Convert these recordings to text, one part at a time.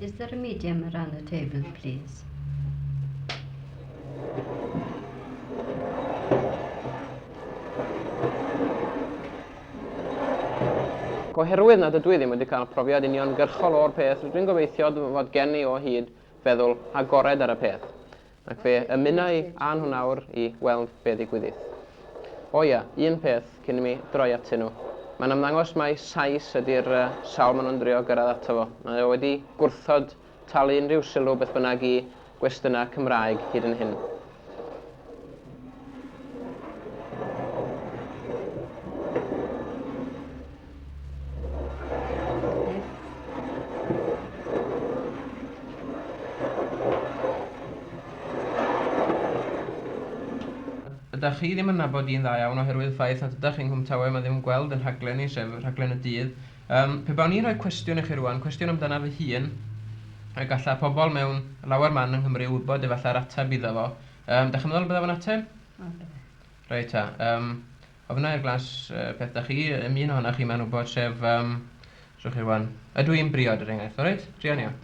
Is there a medium around the table, please? Oherwydd nad ydw i ddim wedi cael profiad uniongyrchol o'r peth, rydw i'n gobeithio fod gen i o hyd feddwl agored ar y peth. Ac fe ymuna i â nhw nawr i weld be ddigwyddith. O ia, un peth cyn i mi droi atyn nhw. Mae'n ymddangos mai Sais ydi'r sawl maen nhw'n drio gyrraedd ato fo. Mae o wedi gwrthod talu unrhyw sylw beth bynnag i gwestiynau Cymraeg hyd yn hyn. Ydach chi ddim yn nabod i'n dda iawn oherwydd y ffaith nad ydach chi'n Nghwmtawe ma ddim yn gweld yn rhaglen ni, sef rhaglen y dydd. Yym, pe bawn i'n rhoi cwestiwn i chi rwan, cwestiwn amdana fy hun, y galla pobl mewn lawer man yng Nghymru wybod efallai'r ateb iddo fo. Yym, dach chi'n meddwl y bydda fo'n ateb? O, bydde. Reit ta. Yym, ofynna i'r glas yy peth dach chi, yym un ohonoch chi ma'n wybod, sef yym, rhowch chi rwan, ydw i'n briod er enghraifft, oreit? Druan ia.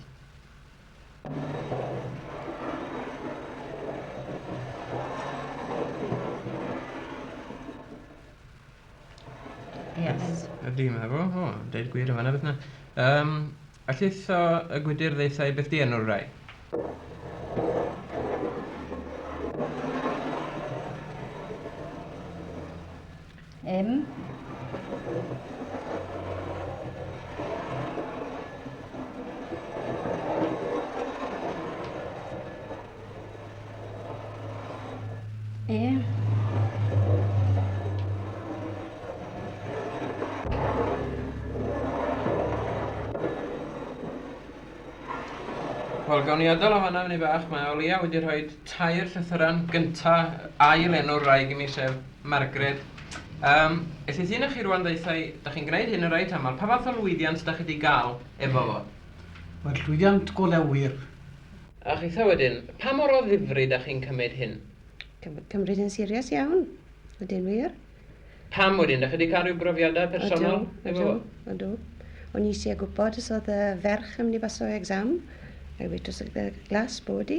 Yes. Ydy, meddai fo. O, deud gwir yn fanna beth na. Um, allith o y gwydr ddeutha i beth di enw'r rai? M. E. Wel, gawn ni adael o fanna munud bach. Mae o leia wedi rhoi tair llythyren gynta ail enw'r wraig i mi, sef Margaret. Um, ellith un o chi rwan ddeutha i, da chi'n gwneud hyn yn reit aml, pa fath o lwyddiant da chi wedi gael efo fo? Wel, llwyddiant go lew wir. A chitha wedyn, pa mor o ddifri da chi'n cymryd hyn? Cymryd yn serious iawn, ydyn wir. Pam wedyn? Dach chi 'di cael rhyw brofiadau personol efo fo? Ydw, ydw. O'n i eisiau gwybod os oedd y ferch yn mynd i baso exam. I waitress y glas bod i,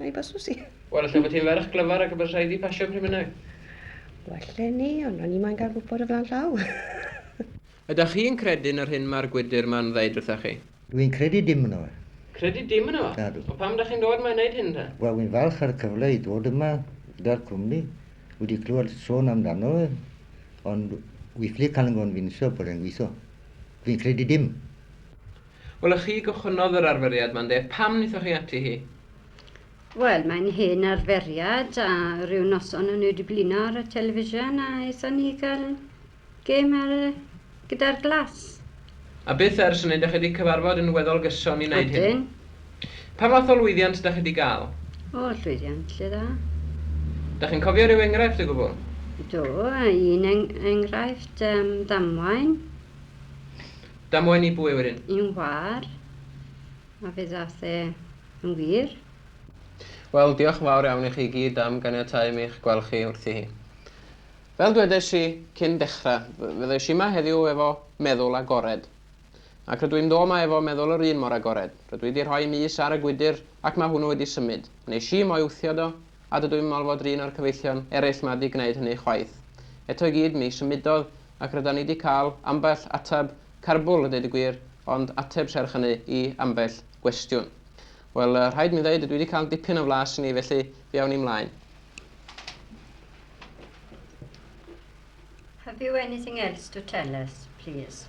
a'i basos i. Wel, ella bod hi'n ferch glyfar ac y bydd rhaid i pasio pryd bynnag. Well ni, ond o'n i moyn cael gwybod o flaen llaw. Ydach chi'n credu yn yr hyn mae'r gwydr 'ma'n ddeud wrthach chi? Dwi'n credu dim yno fe. Credu dim yno fo? Nadw. Wel pam dach chi'n dod 'ma i neud hyn te? Wel wi'n falch ar y cyfle i ddod yma gyda'r cwmni. Wedi clywed sôn amdano fe, ond wi ffili cael 'y ngonfinsio bod e'n gwitho. Dwi'n credu dim. Wel y chi gychwynnodd yr arferiad 'ma ynde? Pam wnaethoch chi ati hi? Wel, mae'n hen arferiad a rhyw noson o'n i wedi blino ar y television a aethon ni i gael Gêm ar y... gyda'r glas. A byth ers hynny dach chi 'di cyfarfod yn weddol gyson i wneud hyn? Ydyn. Pa fath o lwyddiant dach chi 'di gael? O, llwyddiant lle dda. Dach chi'n cofio rhyw enghraifft o gwbl? Do, un eng- enghraifft, yym, damwain. Damwain i bwy wedyn? I'n whâr, a fe ddath e yn wir. Wel, diolch yn fawr iawn i chi gyd am ganiatáu i mi'ch gweld chi wrthi hi. Fel dwedes i cyn dechrau, fe ddoes i 'ma heddiw efo meddwl agored. Ac rydw i'n dod 'ma efo meddwl yr un mor agored. Rydw i 'di rhoi mys ar y gwydr ac mae hwnnw wedi symud. Wnes i mo'i wthio do, a dydw i'm yn meddwl fod 'run o'r cyfeillion eraill 'ma 'di gwneud hynny chwaith. Eto i gyd, mi symudodd ac rydan ni 'di cael ambell ateb carbwl a deud y gwir, ond ateb serch hynny i ambell gwestiwn. Wel, rhaid mi ddeud, dwi 'di cael dipyn o flas i ni, felly fe awn ni mlaen. Have you anything else to tell us, please?